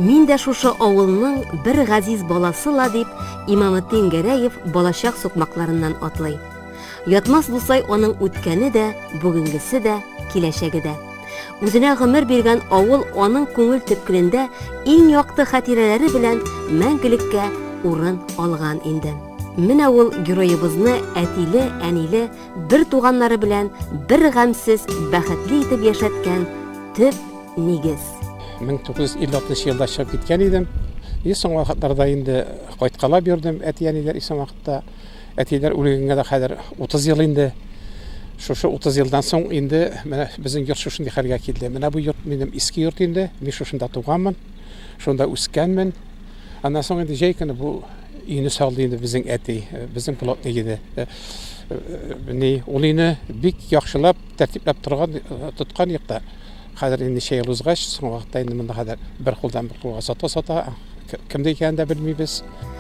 Мин дә шушы авылның бер газиз баласы ла, дип, Имаметдин Гәрәев балачак сукмакларыннан атлый. Ятмас Дусай аның үткәне дә, бүгенгесе дә, киләчәге дә. Үзенә гомер биргән авыл аның күңел төпкелендә иң якты хатирәләре белән мәңгелеккә урын алган инде. Менә ул героебызны әтиле, әниле, бер туганнары белән бер гамьсез бәхетле итеп яшәткән төп нигез. 1956 елда чыгып киткән идем. И соң вакытларда инде кайткалап йөрдем әти-әниләр исән вакытта. Әтиләр үлгәнгә дә хәзер 30 ел инде. Шушы 30 елдан соң инде менә безнең йорт шушындый хәлгә килде. Менә бу йорт минем иске йорт инде. Мин шушында туганмын, шунда үскәнмен. Аннан соң инде җәй көне бу өйне салды инде безнең әти, безнең плотник иде. Ни, ул өйне бик яхшылап, тәртипләп торган, тоткан юк та. Хәзер инде ничә ел узгач, соңгы вакытта инде монда хәзер бер кулдан бер кулга сата-сата, кемдә икәнен дә белмибез.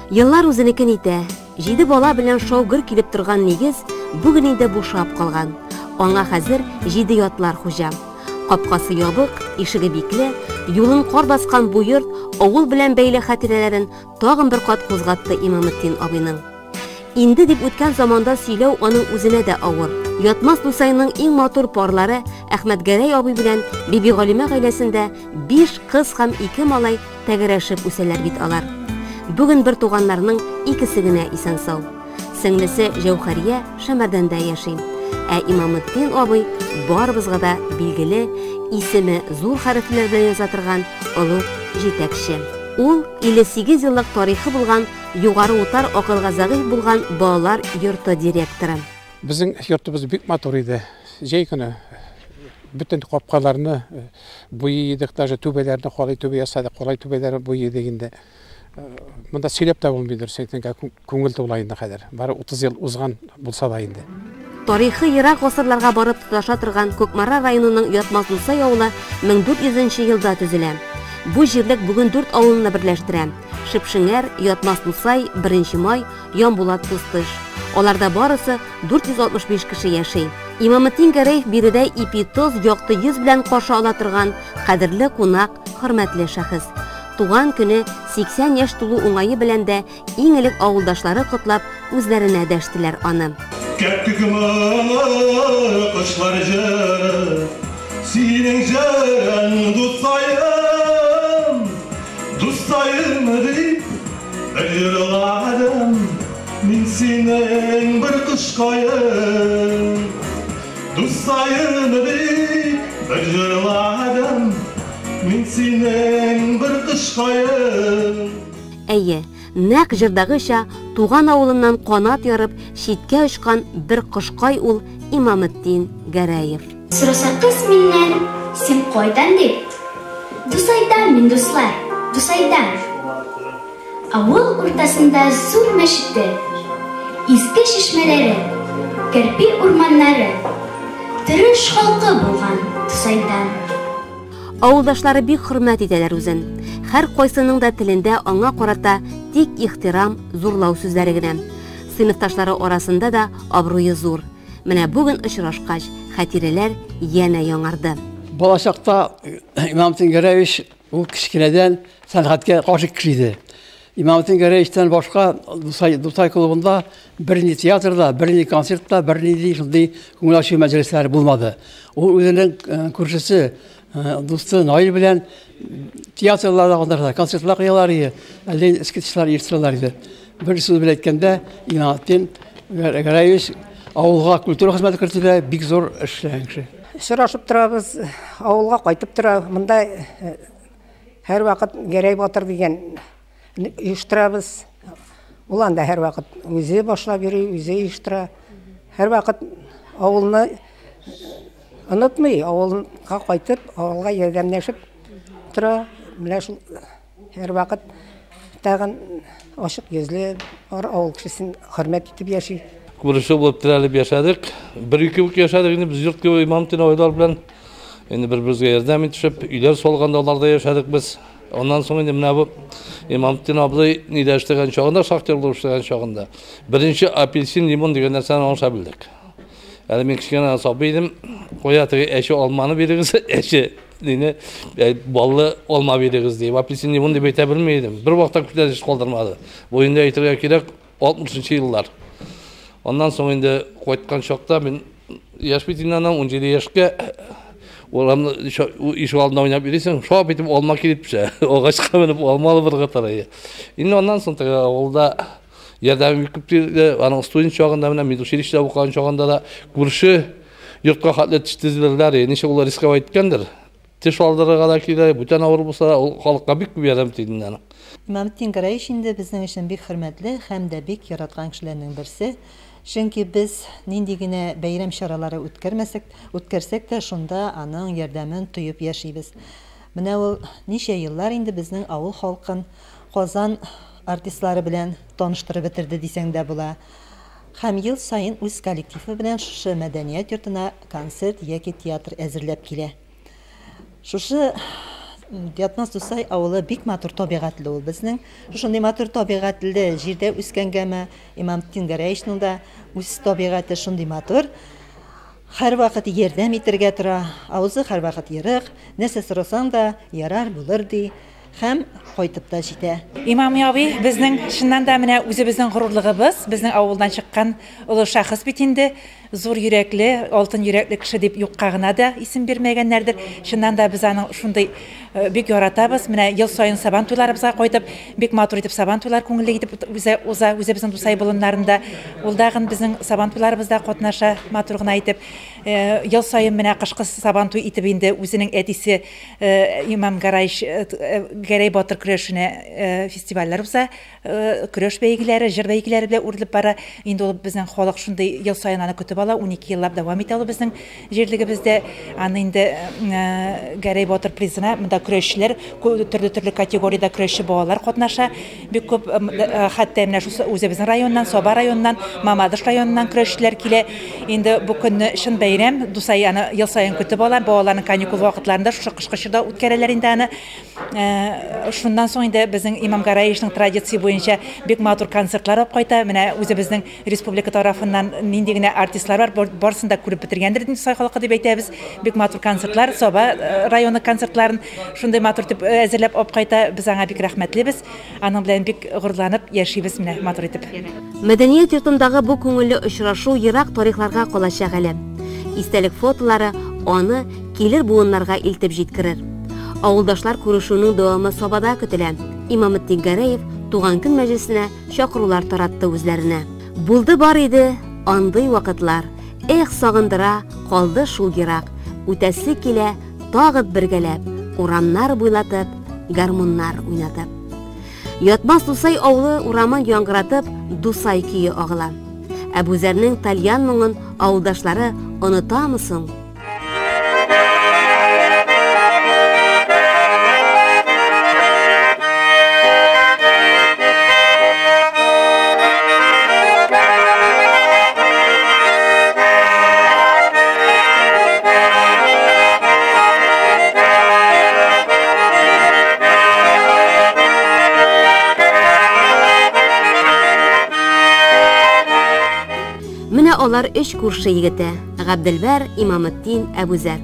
Еллар үзенекен итә. Җиде бала белән шау-гөр килеп торган нигез бүген инде бушап калган. Аңа хәзер җиде ятлар хуҗа. Капкасы ябык, ишеге бикле, юлын кар баскан бу йорт авыл белән бәйле хатирәләрен тагын бер кат кузгатты Имаметдин абыйның. Инде дип үткән заманда сөйләү аның үзенә дә авыр. Ятмас Дусайның иң матур парлары Әхмәтгәрәй абый белән Бибигалимә гаиләсендә биш кыз һәм ике малай тәгәрәшеп үсәләр бит алар. Бүген бер туганнарның икесе генә исән-сау. Сеңлесе Җәүхәрия Шәмәрдәндә яши. Ә Имаметдин абый барыбызга да билгеле, исеме зур хәрефләр белән яза торган олуг җитәкче. Ул 58 еллык тарихы булган Югары Утар акылга зәгыйфь булган балалар йорты директоры. Безнең йортыбыз бик матур иде. Җәй көне бөтен капкаларны буйый идек, даже түбәләрне калай түбә ясадык, калай түбәләрне буйый идек инде. Монда сөйләп тә булмый дөрес әйткәнгә, күңел тула инде хәзер. Бары 30 ел узган булса да инде. Тарихы ерак гасырларга барып тоташа торган Кукмара районының Ятмас Дусай авылы 1400 нче елда төзелә. Бу җирлек бүген дүрт авылны берләштерә. Шепшеңәр, Ятмас Дусай, Беренче Май, Ямбулат Пустыш. Аларда барысы 465 кеше яши. Имаметдин Гәрәев биредә ипи-тоз, якты йөз белән каршы ала торган кадерле кунак, хөрмәтле шәхес. Туган көне 80 яшь тулу уңае белән дә иң элек авылдашлары котлап, үзләренә дәштеләр аны. Кәккүк моңы, кошлар җыры, Синең җырың, дусаем, дусаем дип бер җырладым, Мин синең бер кошкаем. Дусаем дип бер җырладым, Мин синең бер кошкаем. Әйе, нәкъ җырдагыча, туган авылыннан канат ярып, читкә очкан бер кошкай ул Имаметдин Гәрәев. Сораса кыз миннән, син кайдан дип. Дусайдан мин, дуслар, Дусайдан. Авыл уртасында зур мәчете, изге чишмәләре, кәрпи урманнары, тырыш халкы булган Дусайдан. Авылдашлары бик хөрмәт итәләр үзен. Һәр кайсының да телендә аңа карата тик ихтирам, зурлау сүзләре генә. Сыйныфташлары арасында да абруе зур. Менә бүген очрашкач, хатирәләр янә яңарды. Балачакта Имаметдин Гәрәевич ул кечкенәдән сәнгатькә гашыйк кеше иде. Имаметдин Гәрәевичтән башка Дусай, Дусай клубында бернинди театрда, бернинди концертта, бернинди шундый күңел ачу мәҗлесләре булмады. Ул үзенең күршесе, дусты Наил белән театрларда катнаша, концертлар куялар иде, әллә инде скетчлар оештыралар иде. Бер сүз белән әйткәндә, Имаметдин Гәрәевич авылга культура хезмәте кертүдә бик зур эш эшләгән кеше. Сорашып торабыз, авылга кайтып тора. Монда һәрвакыт Гәрәй батыр дигән оештырабыз. Ул анда һәрвакыт үзе башлап йөри, үзе оештыра. Һәрвакыт авылны онытмый, авылга кайтып, авылга ярдәмләшеп тора. Менә шул һәрвакыт тагын ачык йөзле, бар авыл кешесен хөрмәт итеп яши. Күрше булып терәлеп яшәдек. Бер-ике үк яшәдек инде без йорт кебек Имаметдин абыйлар белән. Инде бер-беребезгә ярдәм итешеп, өйләр салганда аларда яшәдек без. Аннан соң инде менә бу Имаметдин абзый нидә эшләгән чагында, шахтер булып эшләгән чагында, беренче апельсин, лимон дигән нәрсәне аңлаша белдек. Әле мин кечкенә сабый идем. Кая теге әче алманы бирегез, әче нине баллы алма бирегез дип. Апельсин лимон дип әйтә белми идем. Бер вакытта күтәреш калдырмады. Бу инде әйтергә кирәк 60 еллар. Аннан соң инде кайткан чакта мин яшь бит инде аннан 17 яшькә урамда ишек алдында уйнап йөрисең, шап итеп алма килеп төшә. Агачка менеп алма алып ыргытыр. Инде аннан соң теге авылда ярдәм бик күп бирде. Аның студент чагында менә медучилищеда укыган чагында да күрше йортка хәтле теш тезделәр. Ничек ул рисковать иткәндер. Теш алдырырга да килә, бүтән авыру булса да, ул халыкка бик күп ярдәм итте инде аның. Имаметдин Гәрәевич инде безнең өчен бик хөрмәтле һәм дә бик яраткан кешеләрнең берсе. Чөнки без нинди генә бәйрәм чаралары үткәрмәсәк, үткәрсәк тә, шунда аның ярдәмен тоеп яшибез. Менә ул ничә еллар инде безнең авыл халкын Казан артистлары белән таныштырып бетерде дисәң дә була. Һәм ел саен үз коллективы белән шушы мәдәният йортына концерт яки театр әзерләп килә. Шушы Ятмас Дусай авылы бик матур табигатьле ул безнең. Шушындый матур табигатьле җирдә үскәнгәме, Имаметдин Гәрәевичның да үз табигате шундый матур. Һәрвакыт ярдәм итәргә тора, авызы һәрвакыт ерык, нәрсә сорасаң да, ярар, булыр ди. Һәм кайтып та җитә. Имам абый безнең чыннан да менә үзебезнең горурлыгыбыз, безнең авылдан чыккан олы шәхес бит инде, зур йөрәкле, алтын йөрәкле кеше дип юкка гына да исем бирмәгәннәрдер. Чыннан да без аның шундый бик яратабыз. Менә ел саен Сабан туйларыбызга кайтып, бик матур итеп Сабан туйлар күңелле итеп уза үзебезнең Дусай болыннарында. Ул дагын безнең Сабан туйларыбызда катнаша матур гына итеп. Ел саен менә кышкы Сабан туй итеп инде үзенең әтисе Имам Гарайш Гәрәй батыр көрәшенә фестивальләр уза, көрәш бәйгеләре, җыр бәйгеләре белән үрелеп бара. Инде ул безнең халык шундый ел саен аны көтеп ала, 12 еллап дәвам итә ул безнең җирлегебездә. Аны инде Гәрәй батыр призына монда көрәшчеләр, төрле-төрле категориядә көрәшче балалар катнаша. Бик күп, хәтта менә шушы үзебезнең районнан, Саба районыннан, Мамадыш районыннан көрәшчеләр килә. Инде бу көнне чын бәйрәм, Дусай аны ел саен көтеп ала. Балаларның каникул вакытларында шушы кышкы чорда үткәрәләр инде аны. Шуннан соң инде безнең Имам Гараевичның традиция буенча бик матур концертлар алып кайта. Менә үзебезнең республика тарафыннан нинди генә артистлар бар, барысын да күреп бетергәндер инде Дусай халкы дип әйтәбез. Бик матур концертлар, Саба районы концертларын шундый матур итеп әзерләп алып кайта. Без аңа бик рәхмәтлебез. Аның белән бик горурланып яшибез менә матур итеп. Мәдәният йортындагы бу күңелле очрашу ерак тарихларга калачак әле. Истәлек фотолары аны килер буыннарга илтеп җиткерер. Авылдашлар күрешүнең дәвамы Сабада көтелә. Имаметдин Гәрәев туган көн мәҗлесенә чакырулар таратты үзләренә. Булды бар иде андый вакытлар. Эх, сагындыра, калды шул ерак. Үтәсе килә тагы бергәләп, урамнар буйлатып, гармуннар уйнатып. Ятмас Дусай авылы урамын яңгыратып, Дусай көе агыла. Әбүзәрнең тальян моңын авылдашлары онытамы соң? Менә алар өч күрше егете, Габделбәр, Имаметдин, Әбүзәр.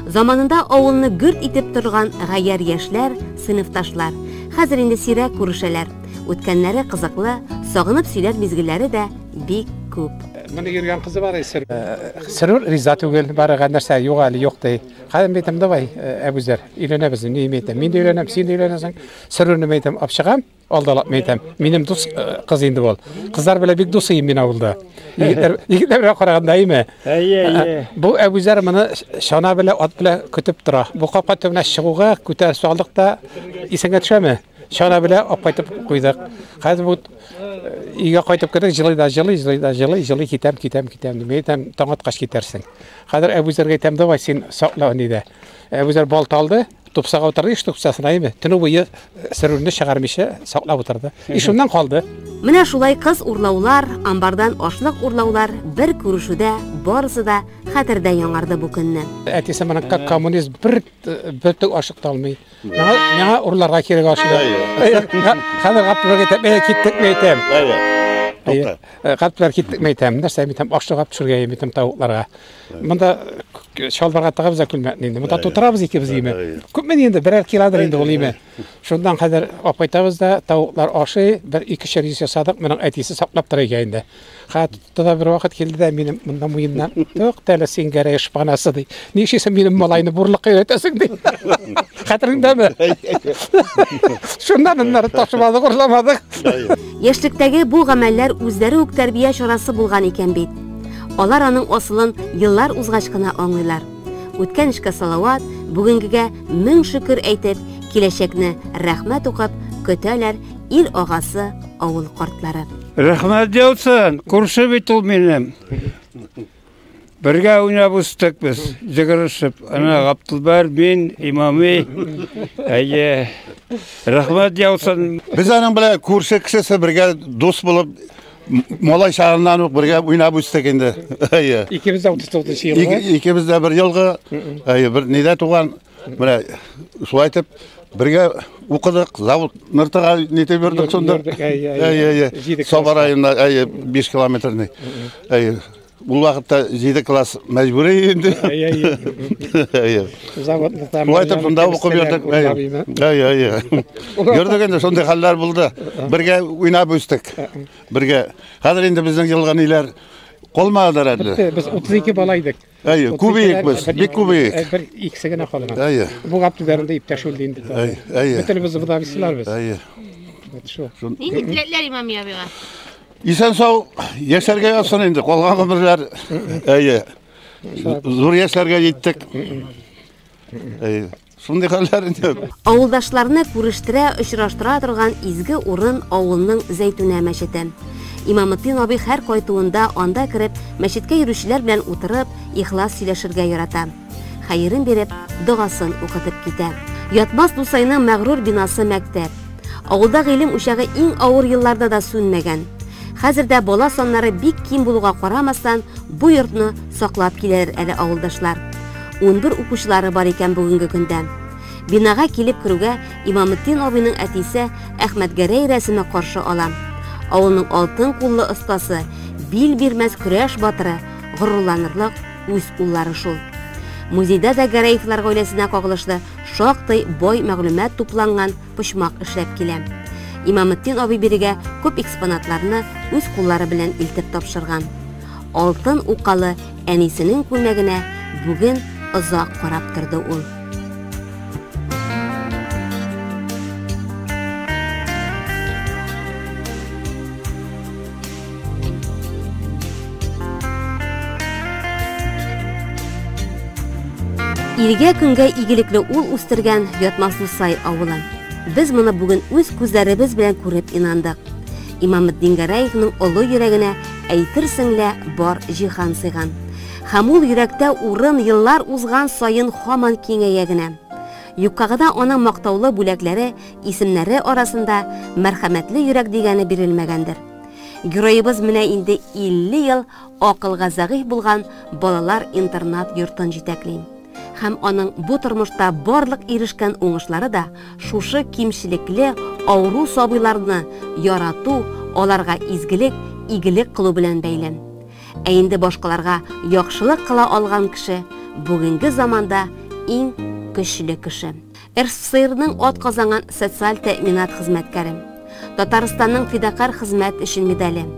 Заманында авылны гөрт итеп торган гаярь яшьләр, сыйныфташлар. Хәзер инде сирәк күрешәләр. Үткәннәре кызыклы, сагынып сөйләр мизгелләре дә бик күп. Моны йөргән кызы бар, Сер риза түгел, барыга нәрсә юк әле, юк ди. Хәзер мин әйтәм, давай, Әбүзәр, өйләнәбез. Ни мин әйтәм, мин дә өйләнәм, син дә өйләнәсең. Сөрүрне мин әйтәм, алып чыгам, алдалап мин әйтәм. Минем дус кыз инде ул. Кызлар белән бик дус идем мин авылда. Егетләр, егетләр белән караганда, әйме? Әйе, әйе. Бу Әбүзәр моны чана белән, ат белән көтеп тора. Бу капка төбенә чыгуга күтәреп салдык та, исеңә төшәме? Чана белән алып кайтып куйдык. Хәзер бу өйгә кайтып кердек, җылый да җылый, җылый да җылый, җылый, китәм, китәм, китәм. Мин әйтәм, таң аткач китәрсең. Хәзер Әбүзәргә әйтәм, давай син сакла диде. Әбүзәр балта алды, тупсага утырды, иш тупсасына әйме. Төне буе сөрүне чыгармыйча саклап утырды. И шуннан калды. Менә шулай кыз урлаулар, амбардан ашлык урлаулар бер күрешүдә барысы да хәтердә яңарды бу көнне. Әтисе моның как коммунист бер бөртек ашык та алмый. Миңа, миңа урларга кирәк ашыгы. Хәзер Габдуллага әйтәм, әй киттек мин әйтәм. Тукта. Габдуллага киттек мин әйтәм. Нәрсә мин әйтәм, ашлык алып төшергә мин әйтәм тавыкларга. Монда Чалбарга тыгабыз да күлмәкне инде. Монда тутырабыз икебез име. Күпме инде берәр килодыр инде ул име. Шуннан хәзер апайтабыз да тавыклар ашый, бер ике рис ясадык, моның әтисе саклап тора икән инде. Хәтта да бер вакыт килде дә минем монда муеннан тукта әле син Гәрәй шпанасы ди. Ни эшлисең минем малайны бурлыкка өйрәтәсең ди. Хәтереңдәме? Шуннан аннары ташымадык, урламадык. Яшьлектәге бу гамәлләр үзләре үк тәрбия чарасы булган икән бит. Алар аның асылын еллар узгач кына аңлыйлар. Үткән эшкә салават, бүгенгегә мең шөкер әйтеп, киләчәкне рәхмәт укып көтәләр ил агасы, авыл картлары. Рәхмәт яусын, күрше бит ул минем. Бергә уйнап үстек без, җыгырышып. Ана Габдулбәр, мин, Имами. Әйе. Рәхмәт яусын. Без аның белән күрше кешесе бергә дус булып, малай чагыннан ук бергә уйнап үстек инде. Әйе. Икебез дә 39 елгы. Икебез дә бер елгы. Әйе, бер нидә туган. Менә шулай итеп бергә укыдык, завод Ныртыга нитеп йөрдек шунда. Әйе, әйе. Саба районында, әйе, 5 километрный. Әйе. Ул вакытта 7 класс мәҗбүри инде. Әйе, әйе. Заводны там. Шулай итеп шунда укып йөрдек. Әйе, әйе. Йөрдек инде, шундый хәлләр булды. Бергә уйнап үстек. Бергә. Хәзер инде безнең елгы ниләр калмадылар әле. Бетте, без 32 бала идек. Әйе, күбейек без, бик күбейек. Бер икесе генә калган. Әйе. Бу Габдулларында иптәш үлде инде. Әйе, әйе. Бөтенебез вдовицылар без. Әйе. Вот шул. Нинди теләкләр Имами абыйга? Исән сау яшәргә язсын инде, калган гомерләр. Әйе. Зур яшьләргә җиттек. Әйе. Шундый хәлләр инде. Авылдашларны күрештерә, очраштыра торган изге урын авылның Зәйтүнә мәчете. Имаметдин абый һәр кайтуында анда кереп, мәчеткә йөрүчеләр белән утырып, ихлас сөйләшергә ярата. Хәерен биреп, догасын укытып китә. Ятмас Дусайның мәгърур бинасы мәктәп. Авылда гыйлем учагы иң авыр елларда да сүнмәгән. Хәзер дә бала саннары бик ким булуга карамастан, бу йортны саклап киләләр әле авылдашлар. 11 укучылары бар икән бүгенге көндә. Бинага килеп керүгә Имаметдин абыйның әтисе Әхмәтгәрәй рәсеме каршы ала. Авылның алтын куллы остасы, бил бирмәс көрәш батыры, горурланырлык үз уллары шул. Музейда да Гәрәевлар гаиләсенә кагылышлы шактый бай мәгълүмат тупланган почмак эшләп килә. Имаметдин абый бирегә күп экспонатларны үз куллары белән илтеп тапшырган. Алтын укалы әнисенең күлмәгенә бүген озак карап торды ул. Илгә көнгә игелекле ул үстергән Ятмас Дусай авылы. Без моны бүген үз күзләребез белән күреп инандык. Имаметдин Гәрәевның олы йөрәгенә әйтерсең лә бар җиһан сыйган. Һәм ул йөрәктә урын еллар узган саен һаман киңәя генә. Юкка гына аның мактаулы бүләкләре, исемнәре арасында мәрхәмәтле йөрәк дигәне бирелмәгәндер. Героебыз менә инде 50 ел акылга зәгыйфь булган балалар интернат йортын җитәкли. Һәм аның бу тормышта барлык ирешкән уңышлары да шушы кимчелекле авыру сабыйларны ярату, аларга изгелек, игелек кылу белән бәйле. Ә инде башкаларга яхшылык кыла алган кеше бүгенге заманда иң көчле кеше. РСФСРның атказанган социаль тәэминат хезмәткәре. Татарстанның фидакарь хезмәт өчен медале.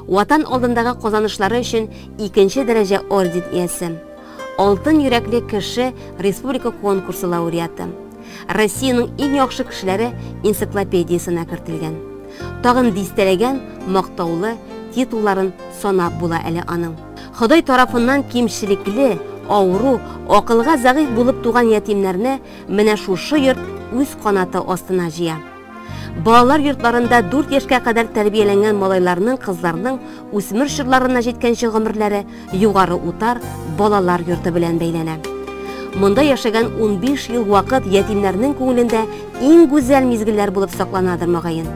Ватан алдындагы казанышлары өчен икенче дәрәҗә орден иясе. Алтын йөрәкле кеше республика конкурсы лауреаты. Россиянең иң яхшы кешеләре энциклопедиясенә кертелгән. Тагын дистәләгән мактаулы титулларын санап була әле аның. Ходай тарафыннан кимчелекле, авыру, акылга зәгыйфь булып туган ятимнәрне менә шушы йорт үз канаты астына җыя. Балалар йортларында 4 яшькә кадәр тәрбияләнгән малайларның, кызларның үсмер чорларына җиткәнче гомерләре Югары Утар балалар йорты белән бәйләнә. Монда яшәгән 15 ел вакыт ятимнәрнең күңелендә иң гүзәл мизгелләр булып сакланадыр мөгаен.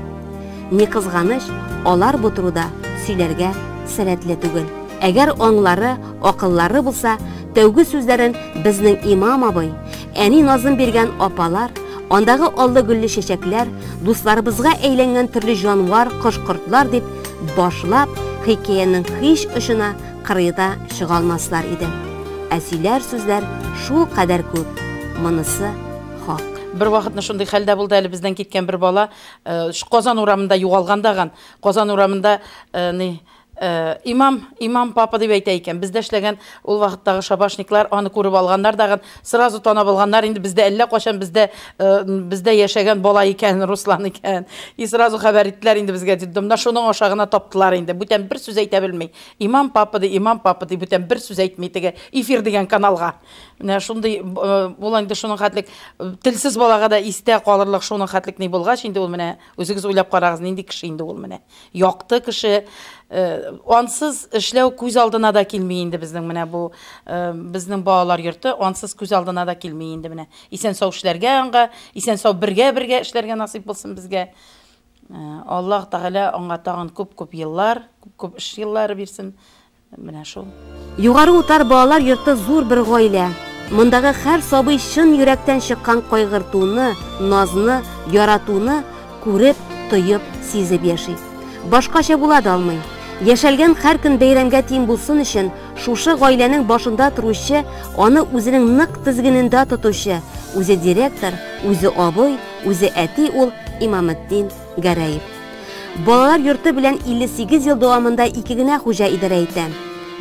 Ни кызганыч, алар бу турыда сөйләргә сәләтле түгел. Әгәр аңлары, акыллары булса, тәүге сүзләрен безнең имам абый, әни назын биргән апалар, андагы аллы-гөлле чәчәкләр, дусларыбызга әйләнгән төрле җанвар, кош-кортлар дип башлап, хикәянең һич очына кырыйда чыга алмаслар иде. Ә сөйләр сүзләр шулкадәр күп, монысы хак. Бер вакытны шундый хәл дә булды әле, бездән киткән бер бала Казан урамында югалган даган. Казан урамында ни Имам, имам папа дип әйтә икән. Бездә эшләгән ул вакыттагы шабашниклар аны күреп алганнар дагын, сразу танап алганнар инде бездә әллә кайчан бездә бездә яшәгән бала икән, Руслан икән. И сразу хәбәр иттеләр инде безгә детдомда. Шуның аша гына таптылар инде. Бүтән бер сүз әйтә белми. Имам папа ди, имам папа ди, бүтән бер сүз әйтми теге эфир дигән каналга. Менә шундый ул инде шуның хәтлек телсез балага да истә калырлык шуның хәтлек ни булгач, инде ул менә үзегез уйлап карагыз, нинди кеше инде ул менә. Якты кеше, ансыз эшләү күз алдына да килми инде безнең менә бу безнең балалар йорты ансыз күз алдына да килми инде менә. Исән-сау эшләргә аңга, исән-сау бергә-бергә эшләргә насыйп булсын безгә. Аллаһ Тәгалә аңа тагын күп-күп еллар, күп-күп эш еллары бирсен. Менә шул. Югары Утар балалар йорты зур бер гаилә. Мондагы һәр сабый чын йөрәктән чыккан кайгыртуны, назны, яратуны күреп, тоеп, сизеп яши. Башкача була да алмый. Яшәлгән һәр көн бәйрәмгә тиң булсын өчен, шушы гаиләнең башында торучы, аны үзенең нык тезгенендә тотучы, үзе директор, үзе абый, Үзе әти ул Имаметдин Гәрәев. Балалар йорты белән 58 ел дәвамында ике генә хуҗа идарә итә.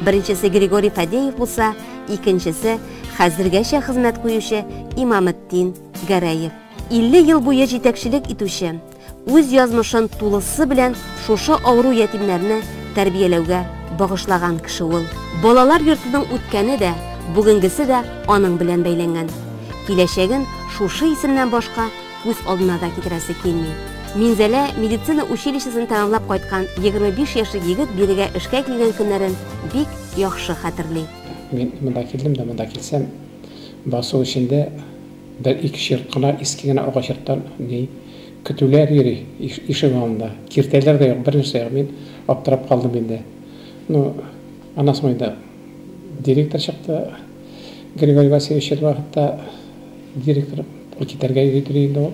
Беренчесе Григорий Фадеев булса, икенчесе, хәзергәчә хезмәт куючы Имаметдин Гәрәев. 50 ел буе җитәкчелек итүче, үз язмышын тулысы белән шушы авыру ятимнәрне тәрбияләүгә багышлаган кеше ул. Балалар йортының үткәне дә, бүгенгесе дә аның белән бәйләнгән. Киләчәген шушы исемнән башка күз алдына да китерәсе килми. Минзәлә медицина училищесын тәмамлап кайткан 25 яшьлек егет бирегә эшкә килгән көннәрен бик яхшы хәтерли. Мин монда килдем дә, монда килсәм, басу эчендә бер ике йорт кына, иске генә агач йорттан ни, көтүләр йөри ишек алдында. Киртәләр дә юк, бернәрсә юк. Мин аптырап калдым инде. Ну, аннан соң инде директор чыкты. Григорий Васильевич ул вакытта директор, ул китәргә йөри тора инде ул.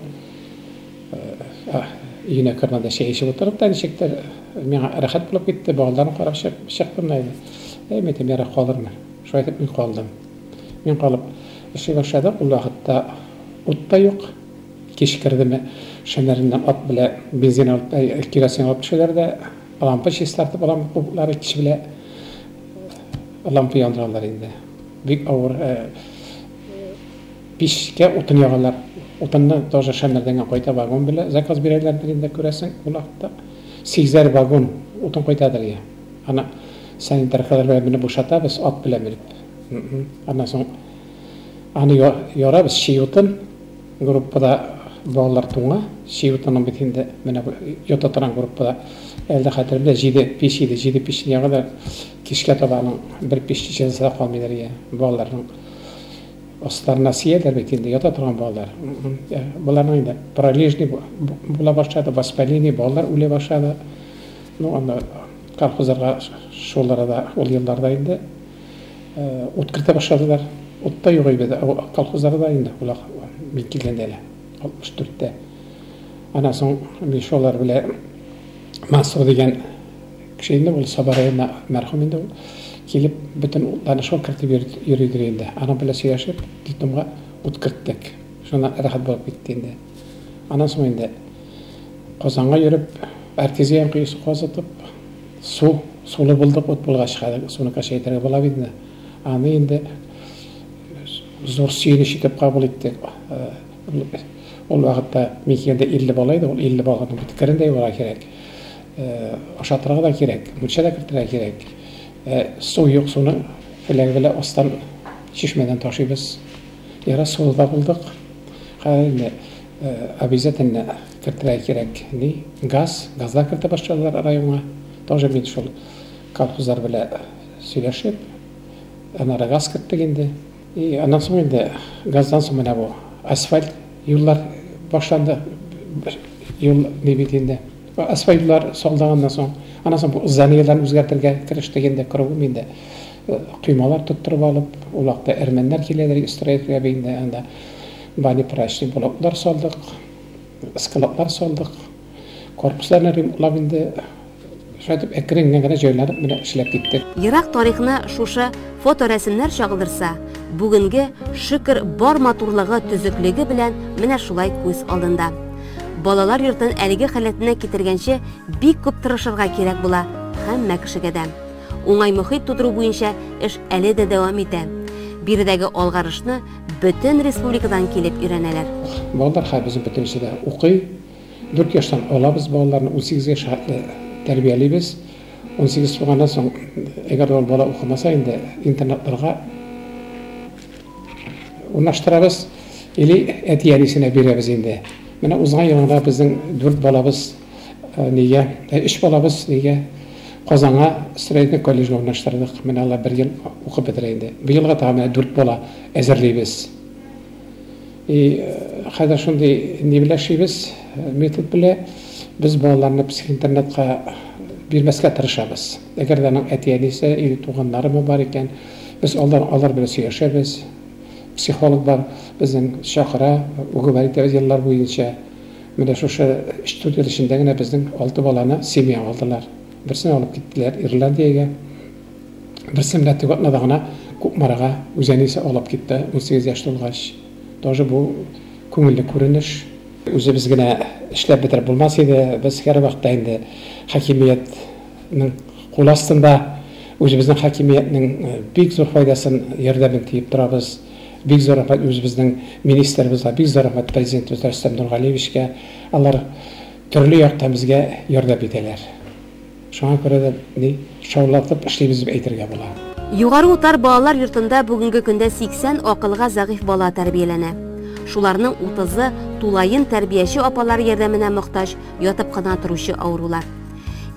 Өенә кермәде, чәй эчеп утырып та ничектер миңа рәхәт булып китте, балаларын карап чыктым да инде. Әй, мин әйтәм, ярар, калырмын. Шулай итеп мин калдым. Мин калып эшли башладык. Ул вакытта ут та юк. Кич кердеме, шәмнәреннән ат белән бензин алып, керосин алып төшәләр дә, лампа чистартып, лампа кубыклары кич белән лампа яндыралар инде. Бик авыр пичкә утын ягалар. Утынны тоже Шәмәрдәнгә кайта вагон белән заказ бирәләрдер инде, күрәсең, ул вакытта. Сигезәр вагон утын кайтадыр я. Аны санитаркалар белән менеп бушатабыз, ат белән менеп. Аннан соң аны ярабыз, чи утын. Группада балалар туңа. Чи утынның бит инде менә бу йота торган группада әле дә хәтеремдә җиде пич иде. Җиде пичне яга да кичкә таба аның бер пич җылысы да калмыйдыр я. Балаларның асларына сияләр бит инде, ята торган балалар. Боларның инде пролежни була башлады, воспаление, балалар үлә башлады. Ну, анда колхозларга шул арада, ул елларда инде ут кертә башладылар. Ут та юк иде колхозларда инде, ул мин килгәндә әле, 64-тә. Аннан соң мин шулар белән Мансур дигән кеше инде, ул Саба районына мәрхүм инде ул, килеп бөтен утларны шул кертеп йөридер инде. Аның белән сөйләшеп, детдомга ут керттек. Шуннан рәхәт булып китте инде. Аннан соң инде Казанга йөреп, артезиан коесы казытып, су, сулы булдык, ут булгач, хәзер суны кача итәргә була бит инде. Аны инде зур сөенеч итеп кабул иттек. Ул вакытта мин килгәндә 50 бала иде, ул 50 баланың бит керен дә юарга кирәк, ашатырга да кирәк, мунча да кертергә кирәк. Су юк, суны фләг белән астан чишмәдән ташыйбыз. Яра сулы да булдык. Хәзер инде обязательно кертергә кирәк ни, газ, газлар кертә башладылар районга. Тоже мин шул колхозлар белән сөйләшеп, аннары газ керттек инде. И аннан соң инде газдан соң менә бу асфальт юллар башланды. Юл ни бит инде. Асфальт юллар салдыганнан соң, аннан соң бу зданиеләрне үзгәртергә керештек инде, кругом инде. Коймалар тоттырып алып, ул вакытта әрмәннәр киләләр строительгә бит инде, анда бани прачечный блоклар салдык, складлар салдык, корпусларны ремонтлап инде. Шулай итеп әкрен генә җайланып менә эшләп киттек. Ерак тарихны шушы Фоторәсемнәр чагылдырса, бүгенге, шөкер, бар матурлыгы, төзеклеге белән менә шулай күз алдында. Балалар йортын әлеге халәтенә китергәнче бик күп тырышырга кирәк була һәммә кешегә дә. Уңай мохит тудыру буенча эш әле дә дәвам итә. Биредәге алгарышны бөтен республикадан килеп өйрәнәләр. Балалар хәзер безнең бөтенесе дә укый. Дүрт яшьтән алабыз балаларны, унсигезгә хәтле тәрбиялибез. 18 туганнан соң, әгәр ул бала укымаса инде, интернатларга урнаштырабыз или әти-әнисенә бирәбез инде. Менә узган елда безнең дүрт балабыз э, нигә, э, өч балабыз нигә Казанга строительный колледжга урнаштырдык. Менә алар бер ел укып бетерә инде. Быелга тагын менә дүрт бала әзерлибез. И хәзер шундый ни белән эшлибез, метод белән без балаларны психинтернатка бирмәскә тырышабыз. Әгәр дә аның әти-әнисе или туганнарымы бар икән, без алар, алар белән сөйләшәбез. Психолог бар, безнең чакыра, уговор итәбез еллар буенча. Менә шушы 3-4 ел эчендә генә безнең алты баланы семья алдылар. Берсен алып киттеләр Ирландиягә. Берсе менә теге атнада гына Кукмарага үз әнисе алып китте, 18 яшь тулгач. Тоже бу күңелле күренеш. Үзебез генә эшләп бетереп булмас иде. Без һәрвакытта инде хакимиятнең кул астында, үзебезнең хакимиятнең бик зур файдасын, ярдәмен тиеп торабыз. Бик зур рәхмәт үзебезнең министрыбызга, бик зур рәхмәт президентыбыз Рөстәм Нургалиевичка. Алар төрле яктан безгә ярдәм итәләр. Шуңа күрә дә ни шаулатып эшлибез дип әйтергә була. Югары Утар балалар йортында бүгенге көндә 80 акылга зәгыйфь бала тәрбияләнә. Шуларның утызы тулаем тәрбияче апалар ярдәменә мохтаҗ ятып кына торучы авырулар.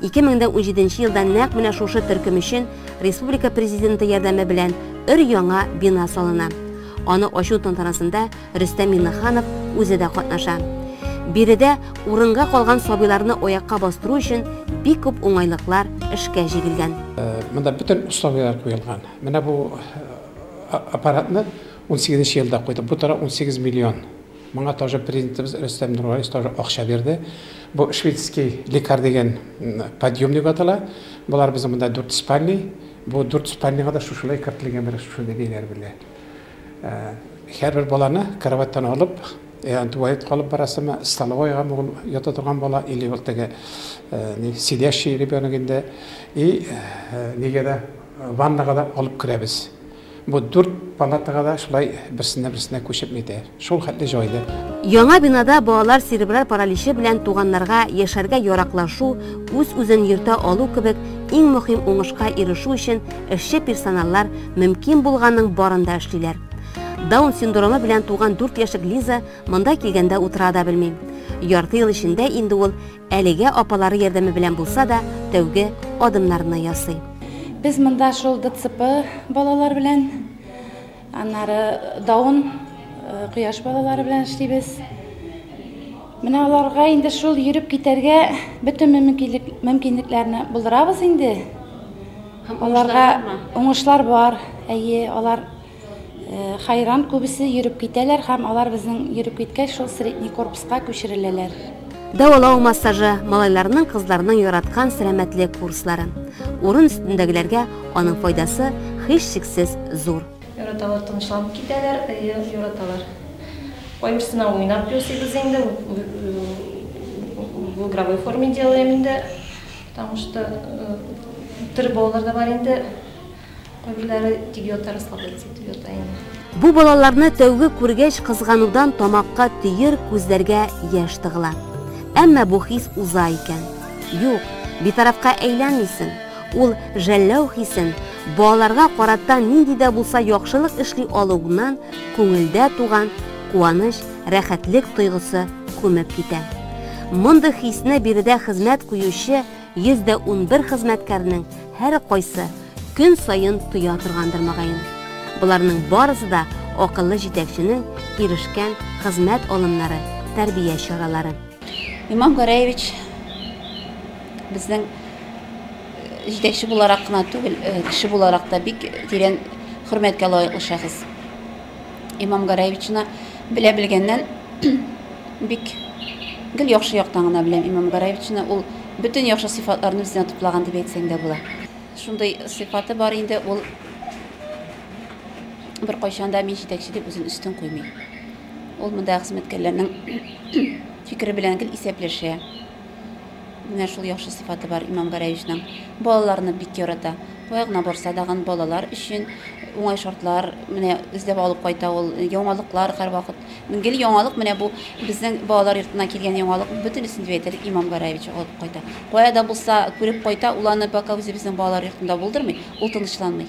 2017 елда нәкъ менә шушы төркем өчен республика Президенты ярдәме белән өр-яңа бина салына. Аны ачу тантанасында Рөстәм Миңнеханов үзе дә катнаша. Биредә урынга калган сабыйларны аякка бастыру өчен бик күп уңайлыклар эшкә җигелгән. Монда бөтен условияләр куелган. Менә бу аппаратны 18 елда куйдык. Бу тора 18 миллион. Моңа тоже президентыбыз Рөстәм Нургалиевич тоже акча бирде. Бу шведский лекарь дигән подъемник атала. Болар безнең монда дүрт спальный. Бу дүрт спальныйга да шушылай кертелгән бер шушындый ниләр белән. Һәрбер баланы кроватьтан алып, туалетка алып барасымы, столовойгамы ул ята торган бала, или ул теге сидящий ребенок инде, и нигә дә ваннага да алып керәбез. Бу дүрт палатага да шулай берсеннән берсенә күчеп нитә. Шул хәтле җайлы. Яңа бинада балалар церебраль параличы белән туганнарга яшәргә яраклашу, үз-үзен йөртә алу кебек иң мөһим уңышка ирешү өчен эшче персоналлар мөмкин булганның барын да эшлиләр. Даун синдромы белән туган 4 яшьлек Лиза монда килгәндә утыра да белми. Ярты ел эчендә инде ул әлегә апалары ярдәме белән булса да тәүге адымнарны ясый. Без монда шул ДЦП балалар белән, аннары Даун кояш балалары белән эшлибез. Менә аларга инде шул йөреп китәргә бөтен мөмкинлекләрне булдырабыз инде. Аларга уңышлар бар. Әйе, алар хайран күбесе йөреп китәләр һәм алар безнең йөреп киткәч шул средний корпуска күчереләләр. Дәвалау массажы, малайларның, кызларның яраткан сәламәтлек курслары. Урын өстендәгеләргә аның файдасы һичшиксез зур. Яраталар, тынычланып китәләр, әйе, яраталар. Кайберсенә уйнап ясыйбыз инде, в игровой форме делаем инде, потому что тере балалар да бар инде, кайберләре тик ята, расслабляться итеп ята инде. Бу балаларны тәүге күргәч, кызганудан тамакка төер, күзләргә яшь тыгыла. Әмма бу хис уза икән. Юк, битарафка әйләнмисең. Ул жәлләү хисен, балаларга карата нинди дә булса яхшылык эшли алуыңнан күңелдә туган куаныч, рәхәтлек тойгысы күмеп китә. Мондый хисне биредә хезмәт куючы 111 хезмәткәрнең һәркайсы көн саен тоя торгандыр мөгаен. Боларның барысы да акыллы җитәкченең ирешкән хезмәт алымнары, тәрбия чаралары. Имам Гәрәевич безнең җитәкче буларак кына түгел, кеше буларак та бик тирән хөрмәткә лаеклы шәхес. Имам Гәрәевичны белә белгәннән бик гел яхшы яктан гына беләм Имам Гәрәевичны. Ул бөтен яхшы сыйфатларны үзенә туплаган дип әйтсәң дә була. Шундый сыйфаты бар инде, ул Беркайчан да мин җитәкче дип үзен өстен куймый. Ул монда хезмәткәрләрнең фикере белән гел исәпләшә. Менә шул яхшы сыйфаты бар Имам Гәрәевичның. Балаларны бик ярата. Кая гына барса дагын балалар өчен уңай шартлар менә эзләп алып кайта ул, яңалыклар һәрвакыт. Гел яңалык менә бу безнең балалар йортына килгән яңалык бөтенесен дип әйтерлек Имам Гәрәевич алып кайта. Кая да булса күреп кайта, ул аны пока үзебезнең балалар йортында булдырмый, ул тынычланмый.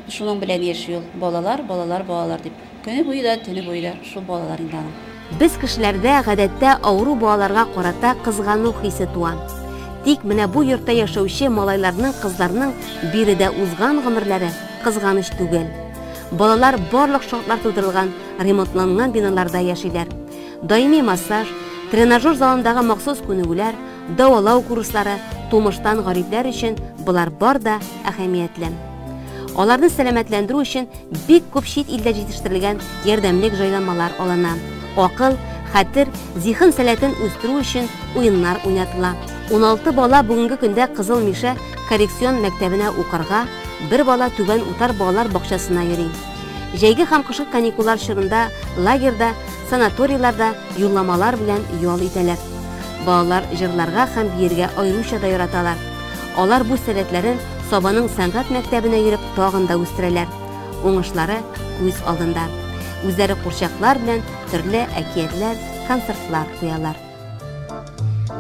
Шуның белән яши ул. Балалар, балалар, балалар дип. Көне буе да, төне буе да шул балалар инде аның. Без кешеләрдә, гадәттә, авыру балаларга карата кызгану хисе туа. Тик менә бу йортта яшәүче малайларның, кызларның биредә узган гомерләре кызганыч түгел. Балалар барлык шартлар тудырылган, ремонтланган биналарда яшиләр. Даими массаж, тренажер залындагы махсус күнегүләр, дәвалау курслары, тумыштан гарипләр өчен болар бар да әһәмиятле. Аларны сәламәтләндерү өчен бик күп чит илдә җитештерелгән ярдәмлек җайланмалар алына. Акыл, хәтер, зиһен сәләтен үстерү өчен уеннар уйнатыла. 16 бала бүгенге көндә Кызыл Мишә коррекцион мәктәбенә укырга, бер бала Түбән Утар балалар бакчасына йөри. Җәйге һәм кышкы каникуллар чорында лагерьда, санаторийларда юлламалар белән ял итәләр. Балалар җырларга һәм биергә аеруча да яраталар. Алар бу сәләтләрен Сабаның сәнгать мәктәбенә йөреп тагын да үстерәләр. Уңышлары күз алдында. Үзләре курчаклар белән төрле әкиятләр, концертлар куялар.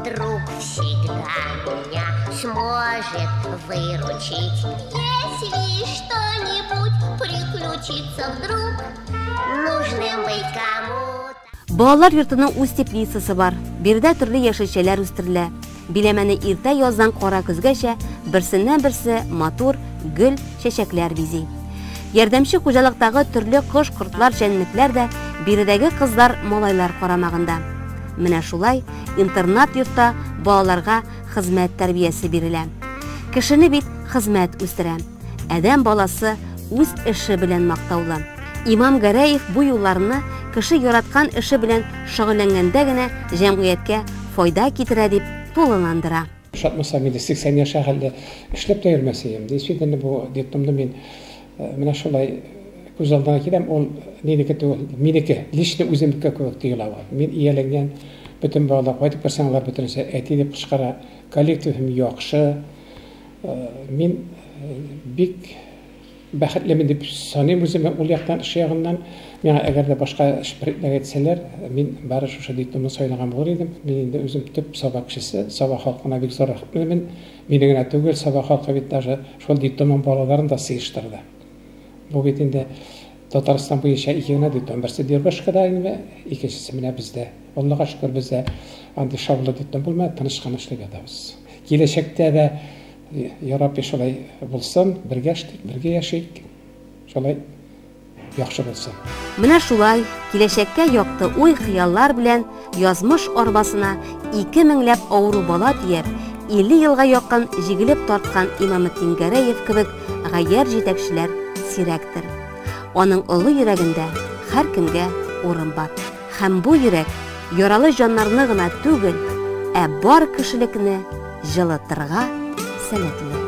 Друг всегда меня сможет выручить, если что-нибудь приключится вдруг, нужным быть кому-то. Балалар йортының үз теплицасы бар. Биредә төрле яшелчәләр үстерелә. Биләмәне иртә яздан кара көзгәчә берсеннән-берсе матур гөл, чәчәкләр бизи. Ярдәмче хуҗалыктагы төрле кош-кортлар, җәнлекләр дә биредәге кызлар, малайлар карамагында. Менә шулай интернат-йортта балаларга хезмәт тәрбиясе бирелә. Кешене бит хезмәт үстерә. Адәм баласы үз эше белән мактаулы. Имам Гәрәев бу юлларны кеше яраткан эше белән шөгыльләнгәндә генә җәмгыятькә файда китерә дип тулыландыра. Ошатмасам инде 80 яшькә хәтле эшләп тә йөрмәс идем. Действительно, бу детдомны мин менә шулай күз алдына киләм, ул нинеке түгел, минеке, лично үземнеке кебек тоела ул. Мин ияләнгән бөтен балалар, кайтып керсәң, алар бөтенесе әти дип кычкыра, коллективым яхшы. Мин бик бәхетлемен дип саныйм үземне ул яктан, эш ягыннан. Миңа әгәр дә башка эш предлагать итсәләр, мин бары шушы детдомны сайлаган булыр идем. Мин инде үзем төп Саба кешесе, Саба халкына бик зур рәхмәтлемен. Мине генә түгел, Саба халкы бит даже шул детдомның балаларын да сыештырды. Бу бит инде Татарстан буенча ике генә детдом. Берсе Дербышкада инде, икенчесе менә бездә. Аллага шөкер, бездә андый шаулы детдом булмады, тыныч кына эшләп ятабыз. Киләчәктә дә Я Рабби, шулай булсын, бергә эшлик, бергә яшик, шулай яхшы булсын. Менә шулай, киләчәккә якты уй-хыяллар белән язмыш арбасына ике меңләп авыру бала төяп, 50 елга якын җигелеп тарткан Имаметдин Гәрәев кебек гаярь җитәкчеләр сирәктер. Аның олы йөрәгендә һәркемгә урын бар. Һәм бу йөрәк яралы җаннарны гына түгел, ә бар кешелекне җылытырга сәләтле.